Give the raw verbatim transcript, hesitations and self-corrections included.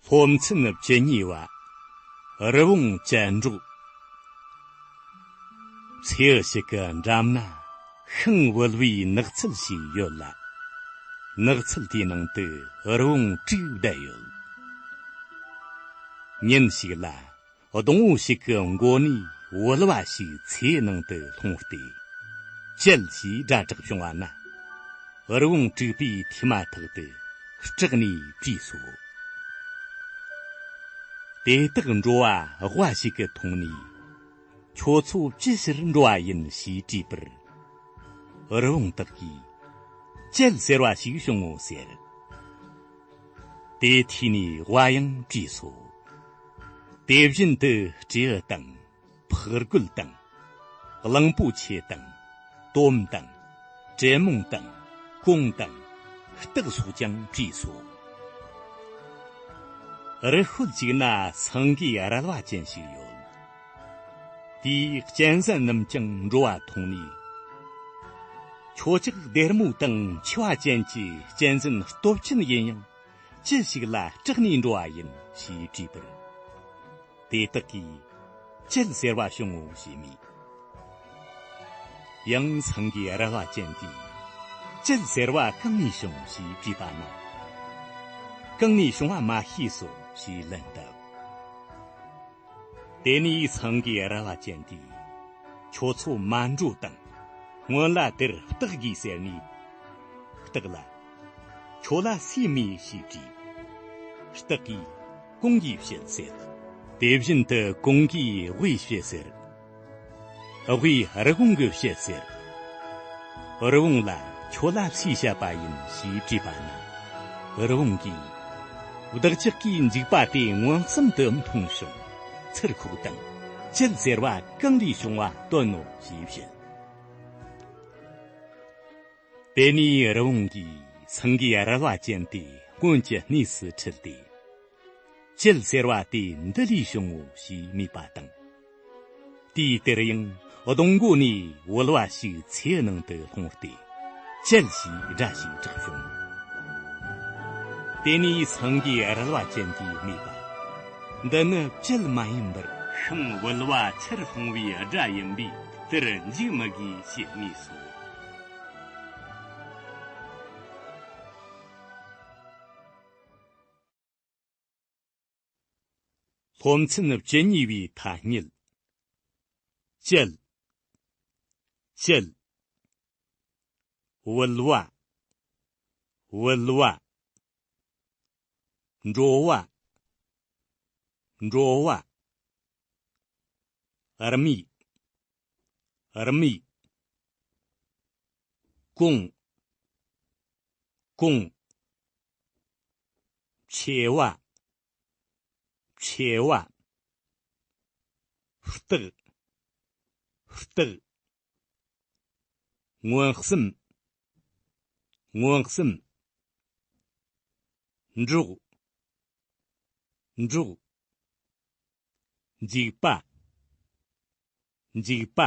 སློབ་ཚན་བཅུ་གཉིས་པ། རི་བོང་ཅལ་འགྲོགས། མཚེའུ་ཞིག་གི་འགྲམ་ན་ཤིང་བུད་པའི་ནགས་ཚལ་ཞིག་ཡོད་ལ། ནགས་ཚལ་དེའི་ནང་དུ་རི་བོང་དྲུག་བསྡད་ཡོད། ཉིན་ཞིག་ལ། སྡོང་བོ་ཞིག་གི་མགོ་ནས་བུལ་བ་ཞིག་མཚེའུ་ནང་དུ་ལྷུང་སྟེ། ཅལ་ཞེས་སྒྲ་གྲགས་བྱུང་བ་ན། རི་བོང་དྲུག་པོའི་མཐའ་མ་ཐག་ཏུ་སྐྲག་ནས་བྲོས་སོ། དེ་དག་འགྲོ་བ་ཝ་ཞིག་གིས་མཐོང་ནས། ཁྱོད་ཚོ་ཅི་ཕྱིར་འགྲོ་བ་ཡིན་ཞེས་དྲིས་པར། རི་བོང་དག་གིས། ཅལ་ཟེར་བ་ཞིག་བྱུང་ངོ་ཟེར། དེ་ཐོས་ནས་ཝ་ཡང་བྲོས་སོ། དེ་བཞིན་དུ་སྤྲེའུ་དང་། ཕག་རྒོད་དང་། གླང་པོ་ཆེ་དང་། དོམ་དང་། དྲེད་མོང་དང་། ཀོང་དང་། སྟག་སོགས་ཀྱང་བྲོས་སོ། རི་ཤོད་ཅིག་ན་སེང་གེའི་རལ་བ་ཅན་ཞིག་ཡོད། དེས་གཅན་གཟན་རྣམས་ཀྱང་འགྲོ་བ་མཐོང་ནས། ཁྱོད་ཅག་སྡེར་མོ་དང་མཆེ་བ་ཅན་གྱི་གཅན་གཟན་སྟོབས་ཆེན་ཡིན་ཡང་། ཅི་ཞིག་ལ་སྐྲག་ནས་འགྲོ་བ་ཡིན་ཞེས་དྲིས་པར། དེ་དག་གིས་ཅལ་ཟེར་བ་བྱུང་ངོ་ཞེས་སྨྲས། ཡང་སེང་གེའི་རལ་བ་ཅན་དེས། ཅལ་ཟེར་བ་གང་ནས་བྱུང་ཞེས་དྲིས་པ་ན། གང་ནས་བྱུང་བ་མ་ཤེས་སོ་ཞེས་ལན་བཏབ། དེ་ནས་སེང་གེའི་རལ་བ་ཅན་དེས། ཁྱོད་ཚོ་མ་འགྲོ་དང་། སྔོན་ལ་དེར་སྟག་གིས་ཟེར་ནས། སྟག་ལ། ཁྱོད་ལ་སུས་སྨྲས་ཞེས་དྲིས། སྟག་གིས་ཀོང་གིས་བཤད་ཟེར། དེ་བཞིན་དུ་ཀོང་གིས་ཝེ་བཤད་ཟེར། ཝེས་རི་བོང་གིས་བཤད་ཟེར། རི་བོང་ལ་ཁྱོད་ལ་སུས་བཤད་པ་ཡིན་ཞེས་དྲིས་པ་ན། རི་བོང་གིས། བདག་ཅག་གིས་འཇིགས་པ་དེ་མངོན་སུམ་དུ་མཐོང་བྱུང་། ཚུར་ཁོག་དང་། ཅལ་ཟེར་བ་གང་ལས་བྱུང་བ་སྟོན་ནོ་ཞེས་བཤད། དེ་ནས་རི་བོང་གིས་སེང་གེའི་རལ་བ་ཅན་དེ་སྔོན་གྱི་གནས་སུ་ཁྲིད་དེ། ཅལ་ཟེར་བ་དེ་འདི་ལས་བྱུང་ངོ་ཞེས་སྨྲས་པ་དང་། དུས་དེར་ཡང་སྡོང་མགོ་ནས་བུལ་བ་ཞིག་མཚེའུ་ནང་དུ་ལྷུང་སྟེ། ཅལ་ཞེས་སྒྲ་ཞིག་གྲགས་བྱུང་། དེ་ནས་སེང་གེའི་རལ་བ་ཅན་དེས་སྨྲས་པ། འདི་ནི་ཅལ་མ་ཡིན་པར། ཤིང་བུལ་བ་ཚུར་ལྷུང་བའི་སྒྲ་ཡིན་པས་དེར་འཇིགས་མི་དགོས་ཞེས་སྨྲས་སོ། སློབ་ཚན་བཅུ་གཉིས་པའི་ཐ་སྙད། ཅལ། ཅལ། བུལ་བ། བུལ་བ། འགྲོ་བ། འགྲོ་བ། རྨོས། རྨོས། ཀོང་། ཀོང་། མཆེ་བ། མཆེ་བ། སྟག་སྟག་མངོན་སུམ། མངོན་སུམ། འགྲོགས། འགྲོགས། འཇིགས་པ། འཇིགས་པ།